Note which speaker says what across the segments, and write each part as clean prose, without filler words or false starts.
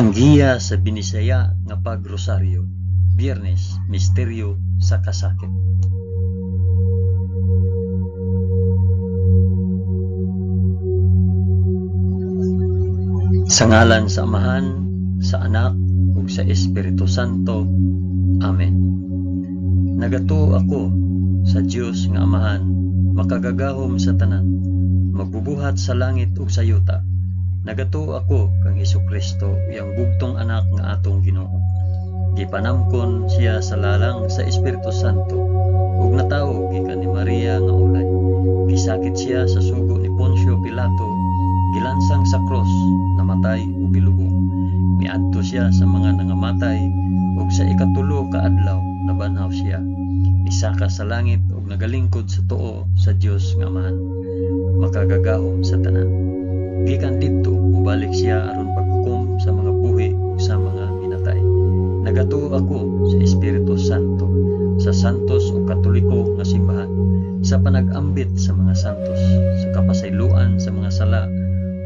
Speaker 1: Ang giya sa Binisaya nga pagrosaryo, Biyernes, Misteryo sa Kasakit. Sa ngalan sa Amahan, sa Anak, ug sa Espiritu Santo. Amen. Nagatuo ako sa Dios nga Amahan, makagagahom sa tanan, magbubuhat sa langit ug sa yuta. Nagatuo ako kang Hesukristo, iyang bugtong anak nga atong Ginoo. Gipanamkon siya sa lalang sa Espiritu Santo ug natawo gikan ni Maria nga ulay. Gisakit siya sa sugo ni Poncio Pilato, gilansang sa krus, namatay ug gilubong. Miadto siya sa mga nangamatay ug sa ikatulo ka adlaw nabanhaw siya. Misaka sa langit ug nagalingkod sa tuo sa Dios nga Amahan, makagagahom sa tanan. Gikan didto mobalik siya aron paghukom sa mga buhi ug sa mga minatay. Nagatuo ako sa Espiritu Santo, sa santos ug katoliko nga simbahan, sa panag-ambit sa mga santos, sa kapasayloan sa mga sala,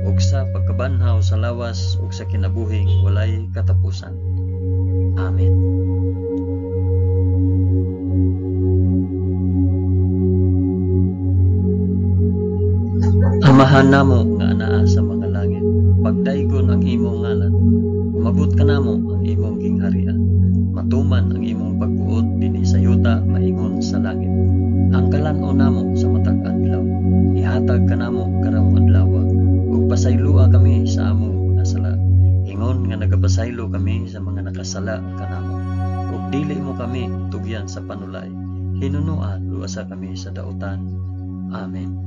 Speaker 1: ug sa pagkabanhaw sa lawas ug sa kinabuhing walay katapusan. Amen. Amahan namo nga anaa sa mga langit, pagdaygon ang imong ngalan, umabot kanamo ang imong gingharian, matuman ang imong pagbuot dinhi sa yuta maingon sa langit. Ang kalan-on namo sa matag adlaw, ihatag kanamo karong adlaw, ug pasayloa kami sa among mga sala, ingon nga nagapasaylo kami sa mga nakasala kanamo. Ug dili mo kami tugyan sa panulay, hinunua luwasa kami sa dautan. Amen.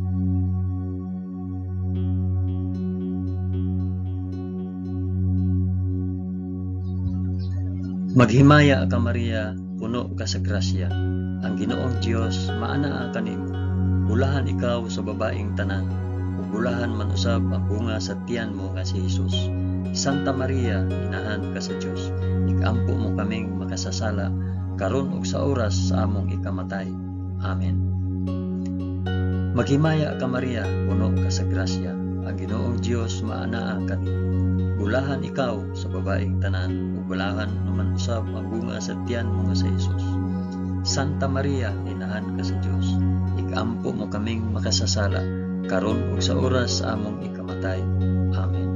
Speaker 1: Maghimaya ka Maria, puno ka sa grasya. Ang Ginoong Dios maanaa kanimo. Bulahan ikaw sa babaeng tanan, ug bulahan man usab ang bunga sa tiyan mo nga si Hesus. Santa Maria, inahan ka sa Dios, ikampo mo kaming makasasala karon ug sa oras sa among ikamatay. Amen. Maghimaya ka Maria, puno ka sa grasya. Ang Ginoong Dios maanaa kanimo. Bulahan ikaw sa babaeng tanan, ug bulahan naman usab ang bunga sa tiyan mo nga si Hesus. Santa Maria, inahan ka sa Dios, ikampo mo kaming makasasala karon ug sa oras sa among ikamatay. Amen.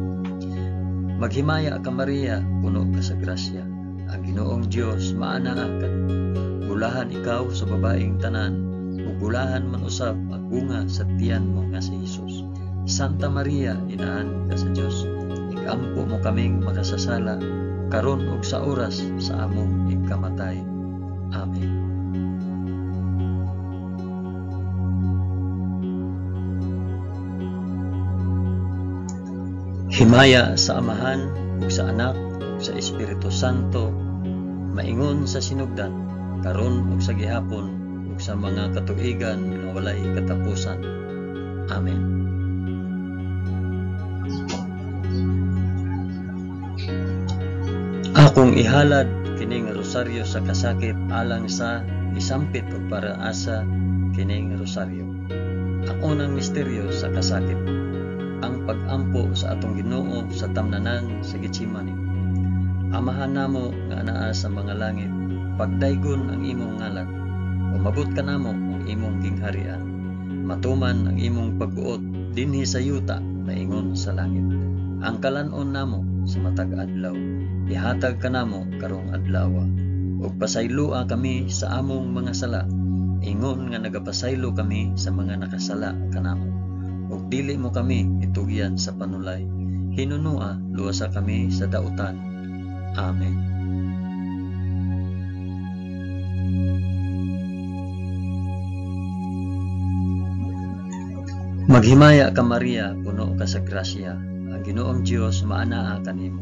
Speaker 1: Maghimaya ka Maria, puno ka sa grasya. Ang Ginoong Dios maanaa kanimo. Bulahan ikaw sa babaeng tanan, ug bulahan man usab ang bunga sa tiyan mo nga si Hesus. Santa Maria, inahan ka sa Dios, ikampo mo kaming makasasala karon ug sa oras sa among ikamatay. Amen. Himaya sa Amahan ug sa Anak ug sa Espiritu Santo, maingon sa sinugdan, karon ug sa gihapon ug sa mga katuigan nga walay katapusan. Amen. Akong ihalad kining rosaryo sa kasakit alang sa isampit ug para asa kining rosaryo. Ang unang misteryo sa kasakit, ang pag-ampo sa atong Ginoo sa tamnanan sa Getsemani. Amahan namo nga anaa sa mga langit, pagdaygon ang imong ngalan, umabot kanamo ang imong gingharian, matuman ang imong pagbuot dinhi sa yuta maingon sa langit. Ang kalan-on namo sa matag adlaw, ihatag kanamo karong adlaw, ug pasayloa kami sa among mga sala, ingon nga nagapasaylo kami sa mga nakasala kanamo. Ug dili mo kami itugyan sa panulay, hinunua luwasa kami sa dautan. Amen. Maghimaya ka Maria, puno ka sa grasya. Ang Ginoong Dios maanaa kanimo.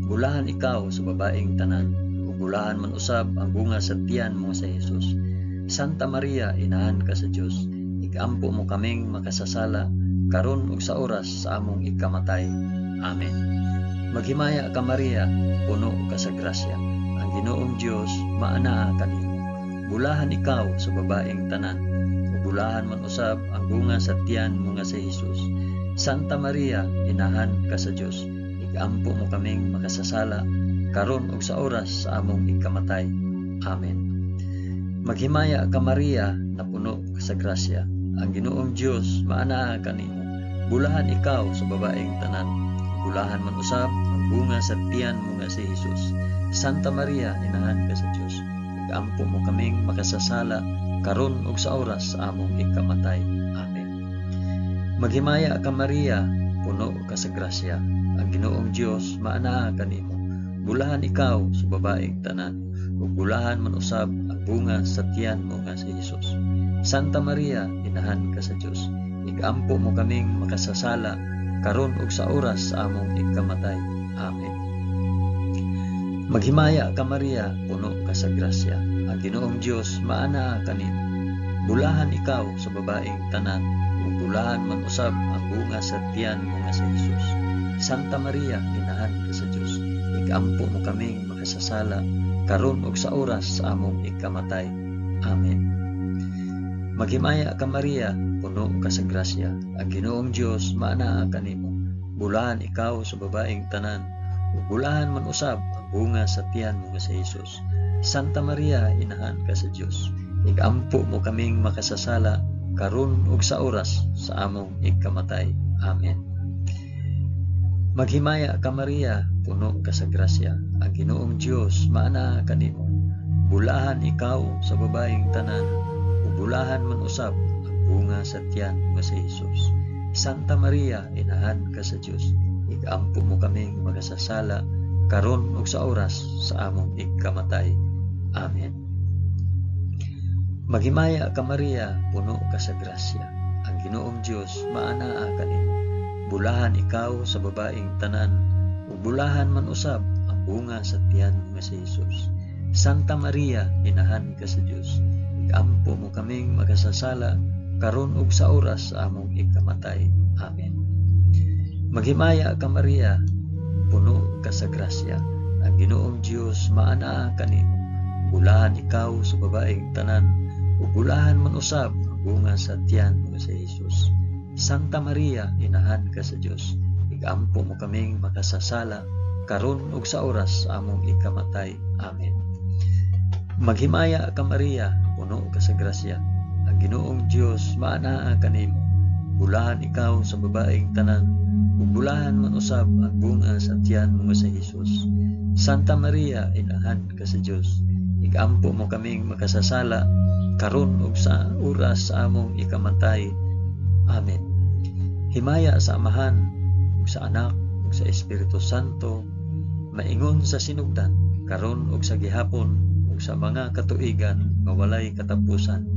Speaker 1: Bulahan ikaw sa babaeng tanan, ug bulahan man usab ang bunga sa tiyan mo sa Hesus. Santa Maria, inahan ka sa Dios, ikampo mo kaming makasasala karon ug sa oras sa among ikamatay. Amen. Maghimaya ka Maria, puno ka sa grasya. Ang Ginoong Dios maanaa kanimo. Bulahan ikaw sa babaeng tanan, ug bulahan man usab ang bunga sa tiyan mo nga si Hesus. Santa Maria, inahan ka sa Dios, Igampo mo kaming makasasala, karon ug sa oras sa among ikamatay. Amen. Maghimaya ka Maria, napuno ka sa grasya. Ang Ginoong Dios maanaa kanimo. Bulahan ikaw sa babaeng tanan. Bulahan man usab ang bunga sa tiyan mo nga si Jesus. Santa Maria, inahan ka sa Dios. Igampo mo kaming makasasala, karon ug sa oras sa among ikamatay. Amen. Maghimaya ka Maria, puno ka sa grasya. Ang Ginoong Dios maanaa kanimo. Bulahan ikaw sa babaeng tanan, ug bulahan man usab ang bunga sa tiyan mo nga si Jesus. Santa Maria, inahan ka sa Dios. Igampo mo kaming makasasala, karon ug sa oras sa among ikamatay. Amen. Maghimaya ka Maria, puno ka sa grasya. Ang Ginoong Dios maanaa kanimo. Bulahan ikaw sa babaeng tanan, ug bulahan man usab ang bunga sa tiyan mo nga si Jesus. Santa Maria, inahan ka sa Dios. Igampo mo kaming makasasala, karon ug sa oras sa among ikamatay. Amen. Maghimaya ka Maria, puno ka sa grasya. Ang Ginoong Dios maanaa kanimo. Bulahan ikaw sa babaeng tanan, ug bulahan man usab ang bunga sa tiyan mo nga si Jesus. Santa Maria, inahan ka sa Dios. Igampo mo kaming makasasala, karon ug sa oras sa among ikamatay. Amen. Maghimaya ka Maria, puno ka sa grasya. Ang Ginoong Dios maanaa kanimo. Bulahan ikaw sa babaeng tanan, ug bulahan man usab ang bunga sa tiyan mo si Jesus. Santa Maria, inahan ka sa Dios. Igampo mo kaming makasasala, karon ug sa oras sa among ikamatay. Amen. Maghimaya ka Maria, puno ka sa grasya. Ang Ginoong Dios maanaa kanimo. Bulahan ikaw sa babaeng tanan, ug bulahan man usab ang bunga sa tiyan mo nga si Jesus. Santa Maria, inahan ka sa Dios. Igampo mo kaming makasasala, karon ug sa oras sa among ikamatay. Amen. Maghimaya ka Maria, puno ka sa grasya. Ang Ginoong Dios maanaa kanimo. Bulahan ikaw sa babaeng tanan, ug bulahan man usab ang bunga sa tiyan mo nga si Jesus. Santa Maria, inahan ka sa Dios. Igampo mo kaming makasasala, karon ug sa oras sa among ikamatay. Amen. Maghimaya ka Maria, puno ka sa grasya. Ang Ginoong Dios maanaa kanimo. Bulahan ikaw sa babaeng tanan, ug bulahan man usab ang bunga sa tiyan mo nga si Jesus. Santa Maria, inahan ka sa Dios. Igampo mo kaming makasasala, karon ug sa oras sa among ikamatay. Amen. Himaya sa Amahan, ug sa Anak, ug sa Espiritu Santo, maingon sa sinugdan, karon ug sa gihapon, ug sa mga katuigan nga walay katapusan.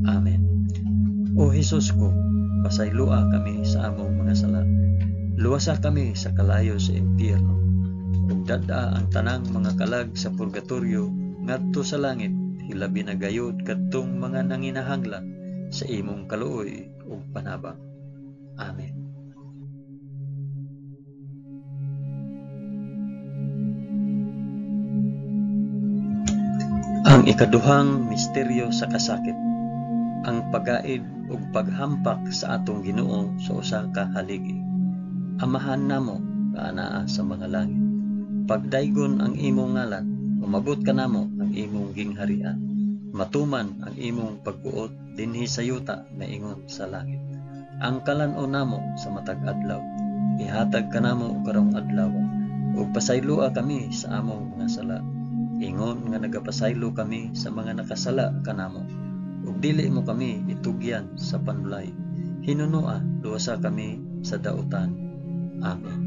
Speaker 1: Amen. O Hesus ko, pasayloa kami sa among mga sala. Luwasa kami sa kalayo sa impyerno. Ug dad-a ang tanang mga kalag sa purgatorio ngadto sa langit, hilabi na gayod kadtong mga nanginahanglan sa imong kaluoy ug panabang. Amen. Ang ikaduhang misteryo sa kasakit, ang pagaid ug paghampak sa atong Ginoo sa usa ka haligi. Amahan namo nga anaa sa mga langit, pagdaygon ang imong ngalan, umabot kanamo ang imong gingharian. Matuman ang imong pagbuot dinhi sa yuta maingon sa langit. Ang kalan-on namo sa matag adlaw, ihatag kanamo karong adlaw, ug pasayloa kami sa among mga sala, ingon nga nagapasaylo kami sa mga nakasala kanamo. Ug dili mo kami itugyan sa panulay, hinunoa luwasa kami sa dautan. Amen.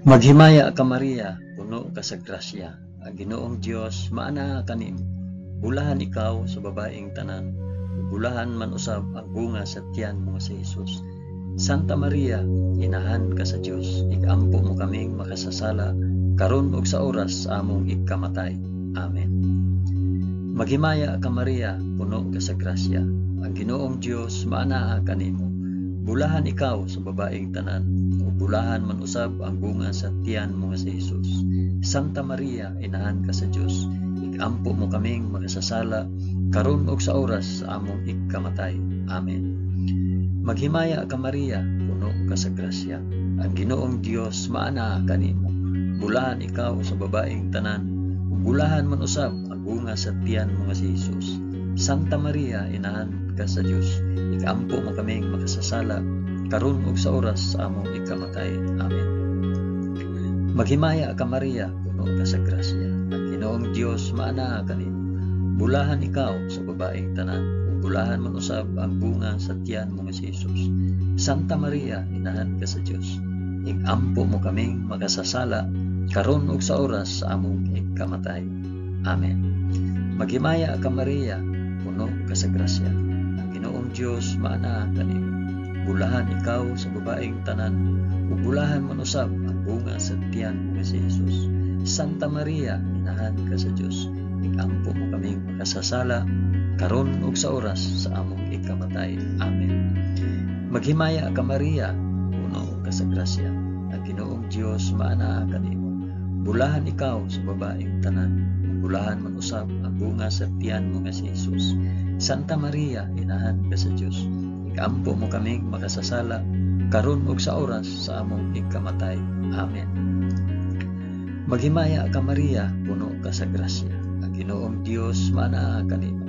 Speaker 1: Maghimaya ka Maria, puno ka sa grasya. Ang Ginoong Dios maanaa kanimo. Bulahan ikaw sa babaeng tanan, bulahan man usab ang bunga sa tiyan mo nga si Jesus. Santa Maria, inahan ka sa Dios, igampo mo kaming makasasala, karon ug sa oras sa among ikamatay. Amen. Maghimaya ka Maria, puno ka sa grasya. Ang Ginoong Dios maanaa kanimo. Bulahan ikaw sa babaeng tanan, ug bulahan man usab ang bunga sa tiyan mo nga si Jesus. Santa Maria, inahan ka sa Dios, Ikampo mo kaming makasasala, karon ug sa oras sa among ikamatay. Amen. Maghimaya ka Maria, puno ka sa grasya. Ang Ginoong Dios maanaa kanimo. Bulahan ikaw sa babaeng tanan, ug bulahan man usab ang bunga sa tiyan mo nga si Jesus. Santa Maria, inahan ka sa Dios, ikampo mo kaming makasasala, karon ug sa oras sa among ikamatay. Amen. Maghimaya ka Maria, puno ka sa grasya. Ang Ginoong Dios maanaa kanimo. Bulahan ikaw sa babaeng tanan, ug bulahan man usab ang bunga sa tiyan mo nga si Jesus. Santa Maria, inahan ka sa Dios, ikampo mo kaming makasasala, karon ug sa oras sa among ikamatay. Amen. Maghimaya ka Maria, puno ka sa grasya. Ang Ginoong Dios maanaa kanimo. Bulahan ikaw sa babaeng tanan, ug bulahan man usab ang bunga sa tiyan mo nga si Jesus. Santa Maria, inahan ka sa Dios, ikampo mo kaming makasasala, karon ug sa oras sa among ikamatay. Amen. Maghimaya ka Maria, puno ka sa grasya. Ang Ginoong Dios maanaa kanimo. Bulahan ikaw sa babaeng tanan, ug bulahan man usab ang bunga sa tiyan mo nga si Jesus. Santa Maria, inahan ka sa Dios, ikampo mo kaming makasasala, karon ug sa oras sa among ikamatay. Amen. Maghimaya ka Maria, puno ka sa grasya. Ang Ginoong Dios maanaa kanimo.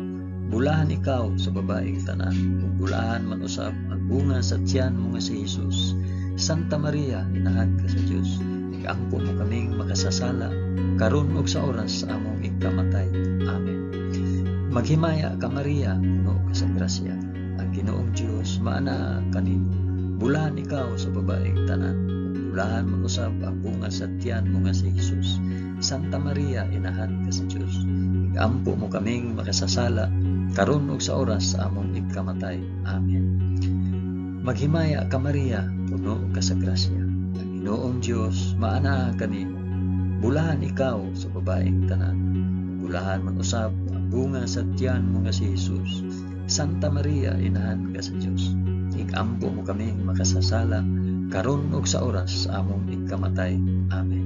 Speaker 1: Bulahan ikaw sa babaeng tanan, ug bulahan man usab ang bunga sa tiyan mo nga si Jesus. Santa Maria, inahan ka sa Dios, ikampo mo kaming makasasala, karon ug sa oras sa among ikamatay. Amen. Maghimaya ka Maria, puno ka sa grasya. Ang Ginoong Dios maanaa kanimo. Bulahan ikaw sa babaeng tanan, ug bulahan man usab ang bunga sa tiyan mo nga si Jesus. Santa Maria, inahan ka sa Dios, ikampo mo kaming makasasala, karon ug sa oras sa among ikamatay. Amen. Maghimaya ka Maria, puno ka sa grasya. Ang Ginoong Dios maanaa kanimo. Bulahan ikaw sa babaeng tanan, ug bulahan man usab ang bunga sa tiyan mo nga si Jesus. Santa Maria, inahan ka sa Dios, ikampo mo kaming makasasala, karon ug sa oras sa among ikamatay. Amen.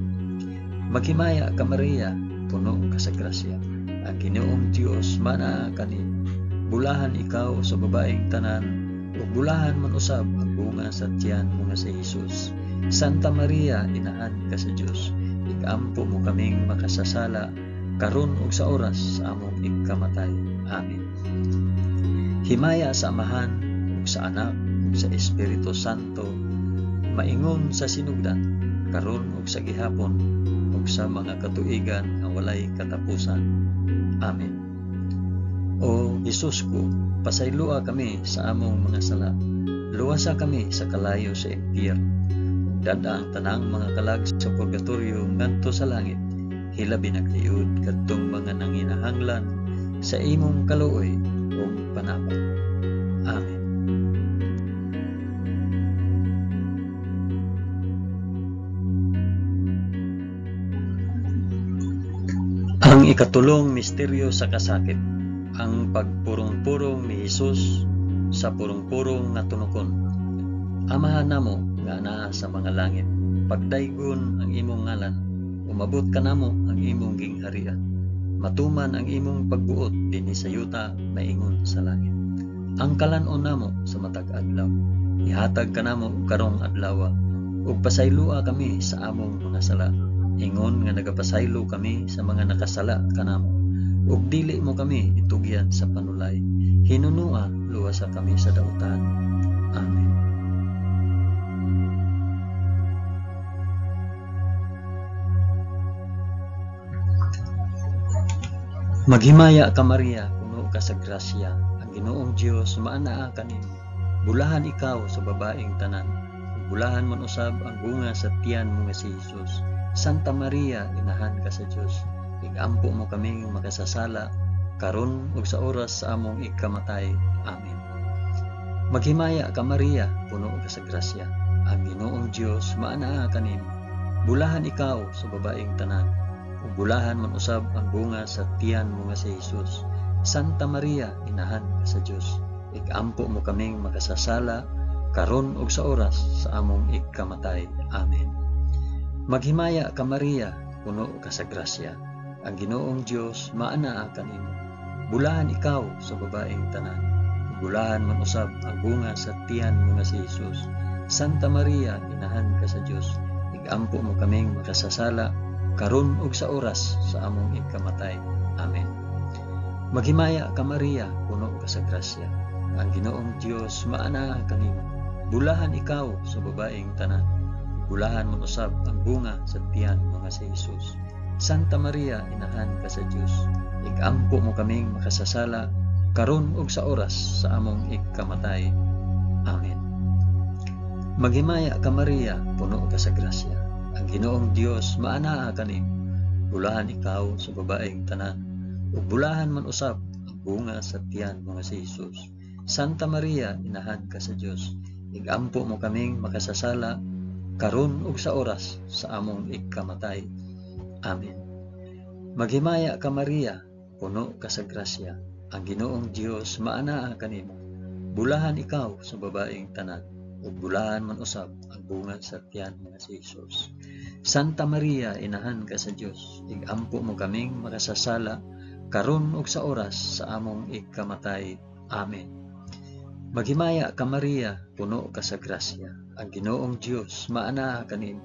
Speaker 1: Maghimaya ka Maria, puno ka sa grasya. Ang Ginoong Dios maanaa kanimo. Bulahan ikaw sa babaeng tanan, ug bulahan man usab ang bunga sa tiyan mo nga si Jesus. Santa Maria, inahan ka sa Dios, ikampo mo kaming makasasala, karon ug sa oras sa among ikamatay. Amen. Himaya sa Amahan, ug sa Anak, ug sa Espiritu Santo, maingon sa sinugdan, karon ug sa gihapon, ug sa mga katuigan nga walay katapusan. Amen. O Hesus ko, pasayloa kami sa among mga sala. Luwasa kami sa kalayo sa impyerno. Ug dad-a ang tanang mga kalag sa purgatorio ngadto sa langit. Hilabi na gayud kadtong mga nanginahanglan sa imong kaluoy ug panabang. Amen. Ang ikatulong misteryo sa kasakit, ang pagpurong-purong ni Hesus sa purong-purong nga tunokon. Amahan namo nga anaa sa mga langit, pagdaygon ang imong ngalan, umabot kanamo ang imong gingharian. Matuman ang imong pagbuot dinhi sa yuta maingon sa langit. Ang kalan-on namo sa matag adlaw, ihatag kanamo karong adlawa, ug pasayloa kami sa among mga sala, ingon nga nagapasaylo kami sa mga nakasala kanamo. Ug dili mo kami itugyan sa panulay, hinunua luwasa kami sa dautan. Amen. Maghimaya ka Maria, puno ka sa grasya, ang Ginoong Dios maanaa kanimo. Bulahan ikaw sa babaeng tanan, ug bulahan man usab ang bunga sa tiyan mo nga si Jesus. Santa Maria, inahan ka sa Dios, igampo mo kaming makasasala, karon ug sa oras sa among ikamatay. Amen. Maghimaya ka Maria, puno ka sa grasya, ang Ginoong Dios maanaa kanimo. Bulahan ikaw sa babaeng tanan, ug bulahan man usab ang bunga sa tiyan mo nga si Jesus. Santa Maria, inahan ka sa Dios, ikampo mo kaming makasasala, karon ug sa oras sa among ikamatay. Amen. Maghimaya ka Maria, puno ka sa grasya, Ang Ginoong Dios maanaa kanimo. Bulahan ikaw sa babaeng tanan. Bulahan man usab ang bunga sa tiyan mo nga si Jesus. Santa Maria, inahan ka sa Dios, igampo mo kaming makasasala karon ug sa oras sa among ikamatay. Amen. Maghimaya ka Maria, puno ka sa grasya. Ang Ginoong Dios maanaa kanimo. Bulahan ikaw sa babaeng tanan. Bulahan man usab ang bunga sa tiyan mo nga si Jesus. Santa Maria, inahan ka sa Dios, igampo mo kaming makasasala karon ug sa oras sa among ikamatay. Amen. Maghimaya ka Maria, puno ka sa grasya. Ang Ginoong Dios maanaa kanimo. Bulahan ikaw sa babaeng tanan, ug bulahan man usab ang bunga sa tiyan mo nga si Jesus. Santa Maria, inahan ka sa Dios, igampo mo kaming makasasala karon ug sa oras sa among ikamatay. Amen. Maghimaya ka Maria, puno ka sa grasya. Ang Ginoong Dios maanaa kanimo. Bulahan ikaw sa babaeng tanan, ug bulahan man usab ang bunga sa tiyan nga si Jesus. Santa Maria, inahan ka sa Dios, igampo mo kaming makasasala karon ug sa oras sa among ikamatay. Amen. Maghimaya ka Maria, puno ka sa grasya. Ang Ginoong Dios maanaa kanimo.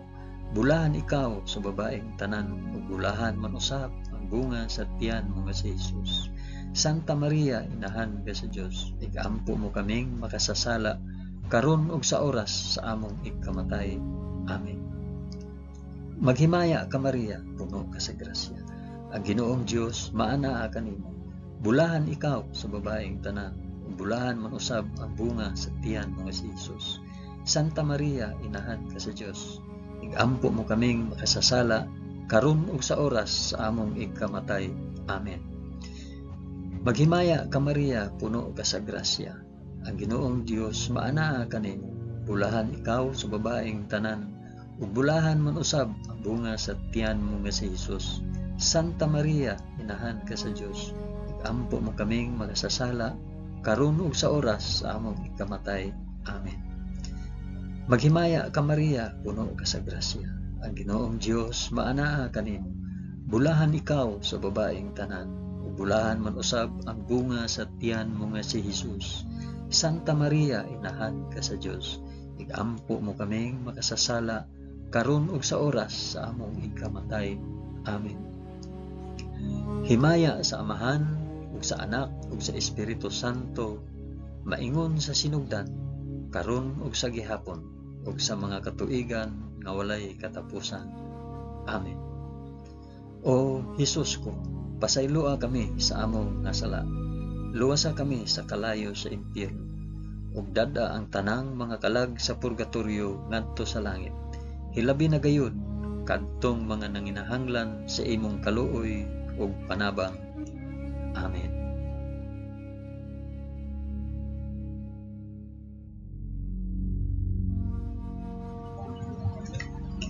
Speaker 1: Bulahan ikaw sa babaeng tanan, ug bulahan man usab ang bunga sa tiyan mo nga si Jesus. Santa Maria, inahan ka sa Dios, igampo mo kaming makasasala karon ug sa oras sa among ikamatay. Amen. Maghimaya ka Maria, puno ka sa grasya. Ang Ginoong Dios maanaa kanimo. Bulahan ikaw sa babaeng tanan, ug bulahan man usab ang bunga sa tiyan mo nga si Jesus. Santa Maria, inahan ka sa Dios, igampo mo kaming makasasala karon ug sa oras sa among ikamatay. Amen. Maghimaya ka Maria, puno ka sa grasya. Ang Ginoong Dios maanaa kanimo. Bulahan ikaw sa babaeng tanan, ug bulahan man usab ang bunga sa tiyan mo nga si Jesus. Santa Maria, inahan ka sa Dios, igampo mo kaming makasasala karon ug sa oras sa among ikamatay. Amen. Maghimaya ka Maria, puno ka sa grasya. Ang Ginoong Dios maanaa kanimo. Bulahan ikaw sa babaeng tanan, ug bulahan man usab ang bunga sa tiyan mo nga si Jesus. Santa Maria, inahan ka sa Dios, igampo mo kaming makasasala karon ug sa oras sa among ikamatay. Amen. Himaya sa Amahan ug sa Anak ug sa Espiritu Santo, maingon sa sinugdan, karon ug sa gihapon, ug sa mga katuigan nga walay katapusan. Amen. O Hesus ko, pasayloa kami sa among nasala. Luwasa kami sa kalayo sa impyerno, ug dad-a ang tanang mga kalag sa purgatorio ngadto sa langit. Hilabi na gayud kadtong mga nanginahanglan sa imong kaluoy ug panabang. Amen.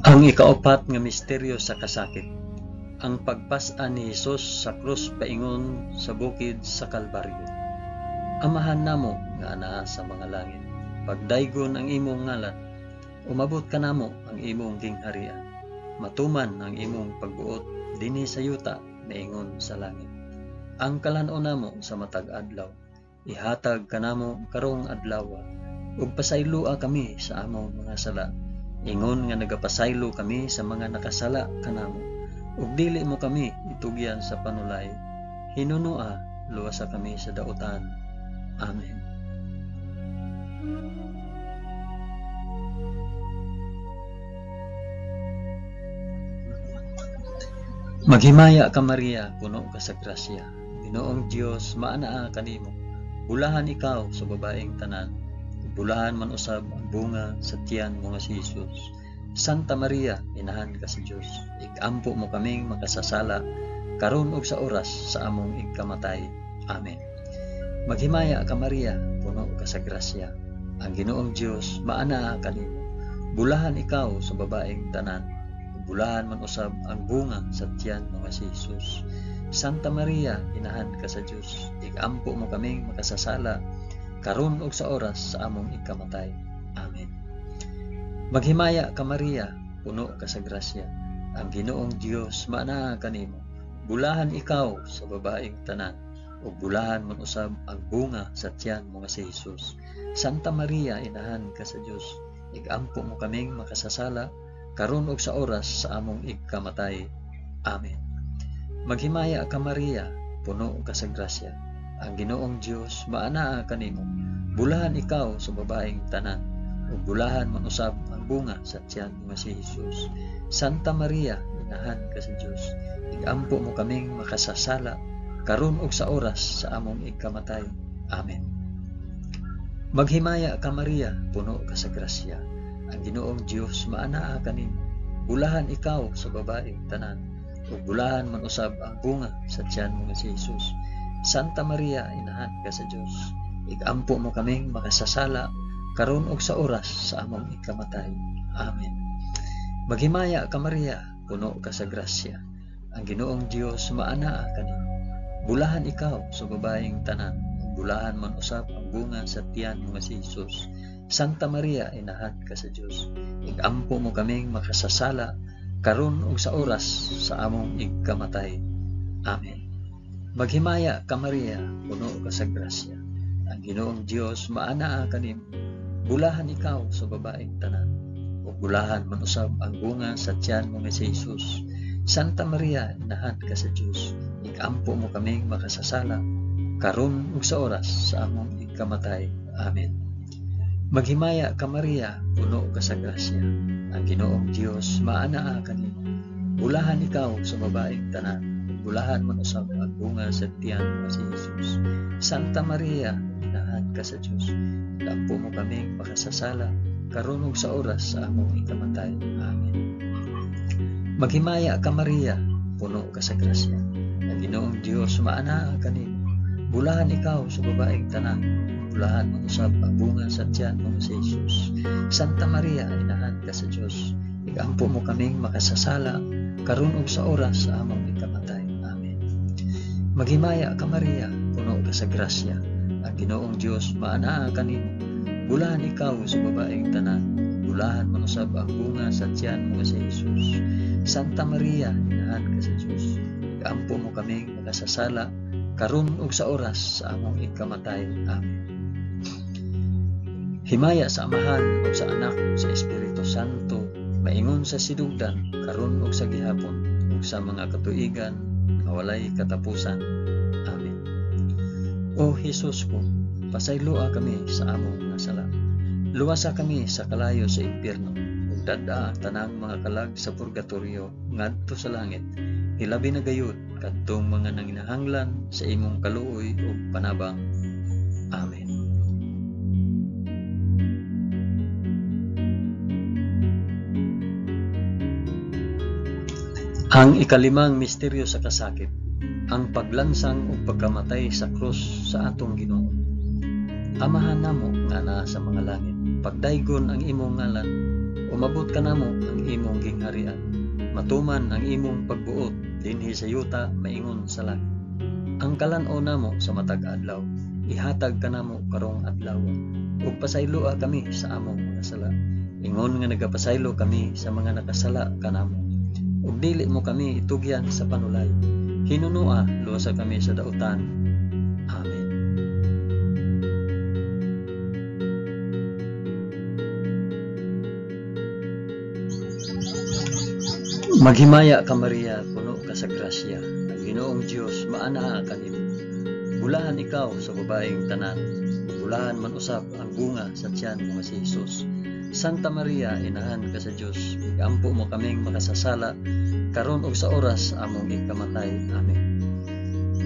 Speaker 1: Ang ikaapat nga misteryo sa kasakit, ang pagpas-an ni Hesus sa krus paingon sa bukid sa Kalbaryo. Amahan namo nga anaa sa mga langit, pagdaygon ang imong ngalan, umabot kanamo ang imong gingharian, matuman ang imong pagbuot dinhi sa yuta maingon sa langit. Ang kalan-on namo sa matag adlaw, ihatag kanamo karong adlaw, ug pasayloa kami sa among mga sala, ingon nga nagapasaylo kami sa mga nakasala kanamo, ug dili mo kami itugyan sa panulay, hinunoa luwasa kami sa dautan. Amen. Maghimaya ka Maria, puno ka sa grasya. Ginoong Dios maanaa kanimo. Bulahan ikaw sa babaeng tanan, bulahan man usab ang bunga sa tiyan mo nga si Jesus. Santa Maria, inahan ka sa Dios, igampo mo kaming makasasala karon ug sa oras sa among ikamatay. Amen. Maghimaya ka Maria, puno ka sa grasya. Ang Ginoong Dios maanaa kanimo. Bulahan ikaw sa babaeng tanan, bulahan man usab ang bunga sa tiyan mo nga si Jesus. Santa Maria, inahan ka sa Dios, igampo mo kaming makasasala karon ug sa oras sa among ikamatay. Amen. Maghimaya ka Maria, puno ka sa grasya. Ang Ginoong Dios maanaa kanimo. Bulahan ikaw sa babaeng tanan, ug bulahan man usab ang bunga sa tiyan mo nga si Hesus. Santa Maria, inahan ka sa Dios, igampo mo kaming makasasala karon ug sa oras sa among igkamatay. Amen. Maghimaya ka Maria, puno ka sa grasya. Ang Ginoong Dios maanaa kanimo. Bulahan ikaw sa babaeng tanan, ug bulahan man usab ang bunga sa tiyan mo nga si Hesus. Santa Maria, inahan ka sa Dios, igampo mo kaming makasasala karon ug sa oras sa among igkamatay. Amen. Maghimaya ka Maria, puno ka sa grasya. Ang Ginoong Dios maanaa kanimo. Bulahan ikaw sa babaeng tanan, ug bulahan man usab ang bunga sa tiyan mo nga si Hesus. Santa Maria, inahan ka sa Dios, igampo mo kaming makasasala karon ug sa oras sa among ikamatay. Amen. Maghimaya ka Maria, puno ka sa grasya. Ang Ginoong Dios maanaa kanimo. Bulahan ikaw sa babaeng tanan, ug bulahan man usab ang bunga sa tiyan mo nga si Hesus. Santa Maria, inahan ka sa Dios, igampo mo kaming makasasala karon ug sa oras sa among igkamatay. Amen. Maghimaya ka Maria, puno ka sa grasya. Ang Ginoong Dios maanaa kanimo. Bulahan ikaw sa babaeng tanan, ug bulahan man usab ang bunga sa tiyan mo nga si Hesus. Santa Maria, inahan ka sa Dios, igampo mo kaming makasasala karon ug sa oras sa among igkamatay. Amen. Maghimaya ka Maria, puno ka sa grasya. Ang Ginoong Dios maanaa kanimo. Bulahan ikaw sa babaeng tanan, ug bulahan man usab ang bunga sa tiyan mo si Hesus. Santa Maria, inahan ka sa Dios, igampo mo kaming makasasala karon ug sa oras sa among ikamatay. Amen. Maghimaya ka Maria, puno ka sa grasya. Ang Ginoong Dios maanaa kanimo. Bulahan ikaw sa babaeng tanan, bulahan man usab ang bunga sa tiyan mo si Hesus. Santa Maria, inahan ka sa Dios, igampo mo kaming makasasala karon ug sa oras sa among ikamatay. Amen. Maghimaya ka Maria, puno ka sa grasya. Ang Ginoong Dios maanaa kanimo. Bulahan ikaw sa babaeng tanan, bulahan man usab ang bunga sa tiyan mo si Hesus. Santa Maria, inahan ka sa Dios, igampo mo kaming makasasala karon ug sa oras sa among ikamatay. Amen. Himaya sa Amahan ug sa Anak ug sa Espiritu Santo, maingon sa sinugdan karon ug sa gihapon ug sa mga katuigan nga walay katapusan. Amen. O Hesus ko, pasayloa kami sa among mga sala. Luwasa kami sa kalayo sa impyerno ug dad-a ang tanang mga kalag sa purgatorio ngadto sa langit. Hilabi na gayud kadtong mga nanginahanglan sa imong kaluoy ug panabang. Amen. Ang ikalimang misteryo sa kasakit, ang paglansang ug pagkamatay sa krus sa atong Ginoo. Amahan namo nga naa sa mga langit, pagdaygon ang imong ngalan, umabot kanamo ang imong gingharian, matuman ang imong pagbuot dinhi sa yuta maingon sa langit. Ang kalan-on namo sa matag adlaw, ihatag kanamo karong adlaw, ug pasayloa kami sa among mga sala, ingon nga nagapasaylo kami sa mga nakasala kanamo. Ug dili mo kami itugyan sa panulay, hinunoa luwasa kami sa dautan. Amen. Maghimaya ka Maria, puno ka sa grasya. Ang Ginoong Dios maanaa kanimo. Bulahan ikaw sa babaeng tanan, bulahan man usab ang bunga sa tiyan mo nga si Hesus. Santa Maria, inahan ka sa Dios, igampo mo kaming makasasala karon ug sa oras among ikamatay. Amen.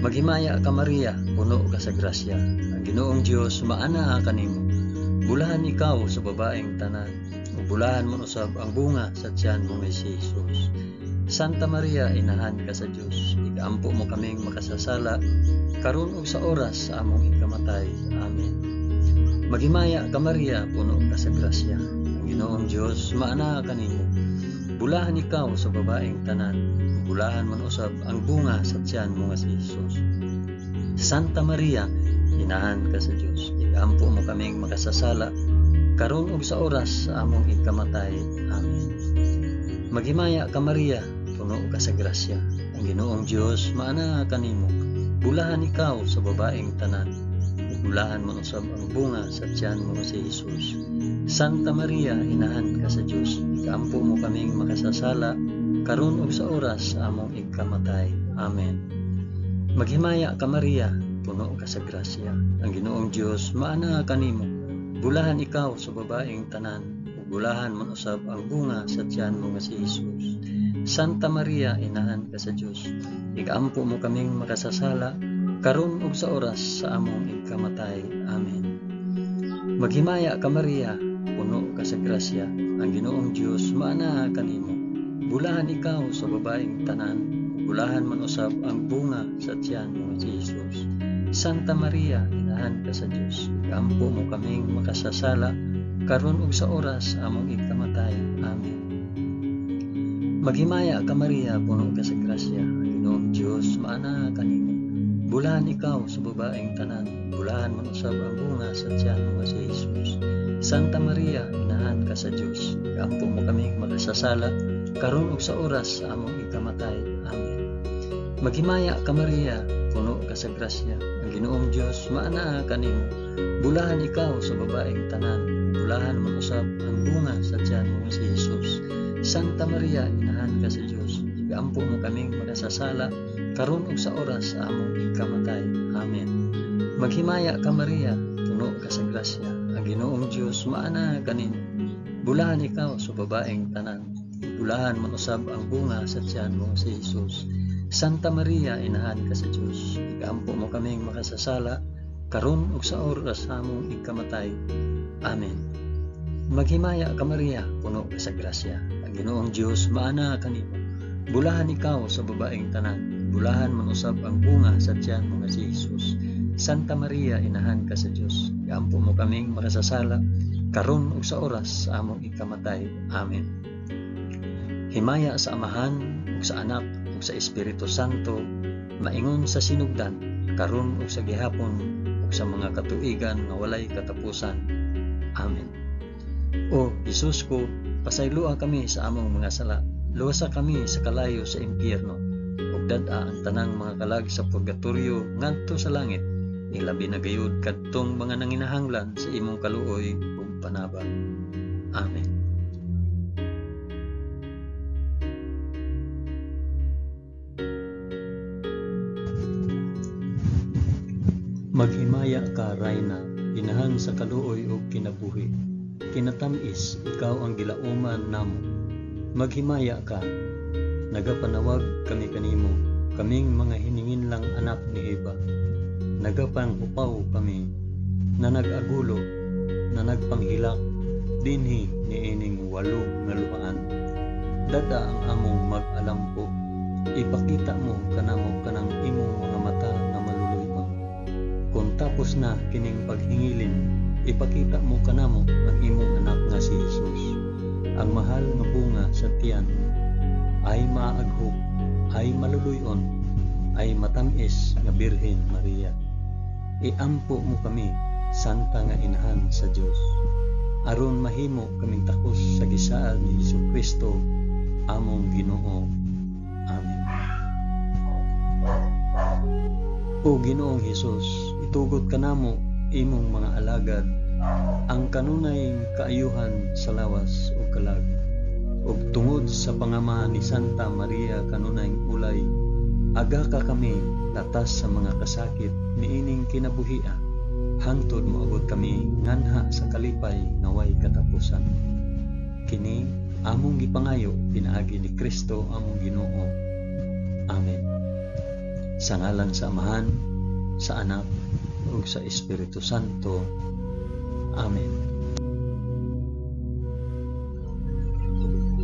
Speaker 1: Maghimaya ka Maria, puno ka sa grasya. Ang Ginoong Dios maanaa kanimo. Bulahan ikaw sa babaeng tanan, ug bulahan man usab ang bunga sa tiyan mo nga si Hesus. Santa Maria, inahan ka sa Dios, igampo mo kaming makasasala karon ug sa oras sa among ikamatay. Amen. Maghimaya ka Maria, puno ka sa grasya. Ang Ginoong Dios maanaa kanimo. Bulahan ikaw sa babaeng tanan, bulahan man usab ang bunga sa tiyan mo nga si Hesus. Santa Maria, inahan ka sa Dios, igampo mo kaming makasasala karon ug sa oras sa among ikamatay. Amen. Maghimaya ka Maria, puno ka sa grasya. Ang Ang Ginoong Dios maanaa kanimo. Bulahan ikaw sa babaeng tanan, ug bulahan man usab ang bunga sa tiyan mo nga si Jesus. Santa Maria, inahan ka sa Dios, ikaampo mo kaming makasasala, karon ug sa oras sa among ikamatay. Amen. Maghimaya ka Maria, puno ka sa grasya. Ang Ginoong Dios maanaa kanimo. Bulahan ikaw sa babaeng tanan, ug bulahan man usab ang bunga sa tiyan mo nga si Jesus. Santa Maria, inahan ka sa Dios, igaampo mo kaming makasasala, karon ug sa oras sa among ikamatay. Amen. Maghimaya ka Maria, puno ka sa grasya. Ang Ginoong Dios maanaa kanimo. Bulahan ikaw sa babaeng tanan, ug bulahan man usab ang bunga sa tiyan mo nga si Jesus. Santa Maria, inahan ka sa Dios, igaampo mo kaming makasasala, karon ug sa oras sa among ikamatay. Amen. Maghimaya ka Maria, puno ka sa grasya. Ang Ginoong Dios maanaa kanimo. Bulahan ikaw sa babaeng tanan, bulahan man usab ang bunga sa tiyan mo nga si Jesus. Santa Maria, inahan ka sa Dios, igaampo mo kaming makasasala, karon ug sa oras sa among ikamatay. Amen. Maghimaya ka Maria, puno ka sa grasya. Ang Ginoong Dios maanaa kanimo. Bulahan ikaw sa babaeng tanan, bulahan man usab ang bunga sa tiyan mo nga si Jesus. Santa Maria, inahan ka sa Dios, igaampo mo kaming makasasala, karon ug sa oras sa among ikamatay. Amen. Maghimaya ka Maria, puno ka sa grasya. Ang Ginoong Dios maanaa kanimo. Bulahan ikaw sa babaeng tanan, bulahan man usab ang bunga sa tiyan mo si Jesus. Santa Maria, inahan ka sa Dios, igaampo mo kaming makasasala, karon ug sa oras sa among ikamatay. Amen. Maghimaya ka Maria, puno ka sa grasya. Ang Ginoong Dios maanaa kanimo. Bulahan ikaw sa babaeng tanan, bulahan man usab ang bunga sa tiyan mo nga si Jesus. Santa Maria, inahan ka sa Dios, igaampo mo kaming makasasala, karon ug sa oras sa among ikamatay. Amen. Himaya sa Amahan ug sa Anak ug sa Espiritu Santo, maingon sa sinugdan, karon ug sa gihapon ug sa mga katuigan nga walay katapusan. Amen. O Jesus ko, pasayloa kami sa among mga sala, luwasa kami sa kalayo sa impyerno, ug dad-a ang tanang mga kalag sa purgatorio ngadto sa langit, ilabi na gayud kadtong mga nanginahanglan sa imong kaluoy ug panabang. Amen. Maghimaya ka, Rayna, inahan sa kaluoy ug kinabuhi. Kinatamis, ikaw ang gilauman namo. Maghimaya ka, nagapanawag kami kanimo, kaming mga hininginlang anak ni Eva. Nagapanghupaw kami, na nag-agulo, na nagpanghilak, dinhi niining walo nga luhaan. Dada ang among mag-alampo, ipakita mo kanamo kanang imong mga mata nga maluluy-on. Kung tapos na kining paghingilin, ipakita mo kanamo ang imong anak nga si Jesus, ang mahal nga bunga sa tiyan, ay maaghok, ay maluluy-on, ay matamis nga Birhen Maria. Iampo mo kami, Santa nga Inahan sa Dios, aron mahimo kaming takos sa gisaad ni Hesukristo among Ginoo. Amen. O Ginoong Hesus, itugot kanamo imong mga alagad ang kanunay kaayuhan sa lawas ug kalag, ug tungod sa pangama ni Santa Maria kanunay ulay, aga ka kami latas sa mga kasakit niining kinabuhia, hangtod moabot kami nganha sa kalipay nga way katapusan. Kini among gipangayo pinaagi ni Kristo among Ginoo. Amen. Sa ngalan sa Amahan, sa Anak, ug sa Espiritu Santo. Amen.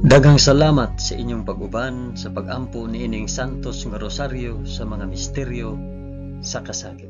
Speaker 1: Daghang salamat sa inyong pag-uban sa pag-ampo niining Santos nga Rosaryo sa mga misteryo sa kasakit.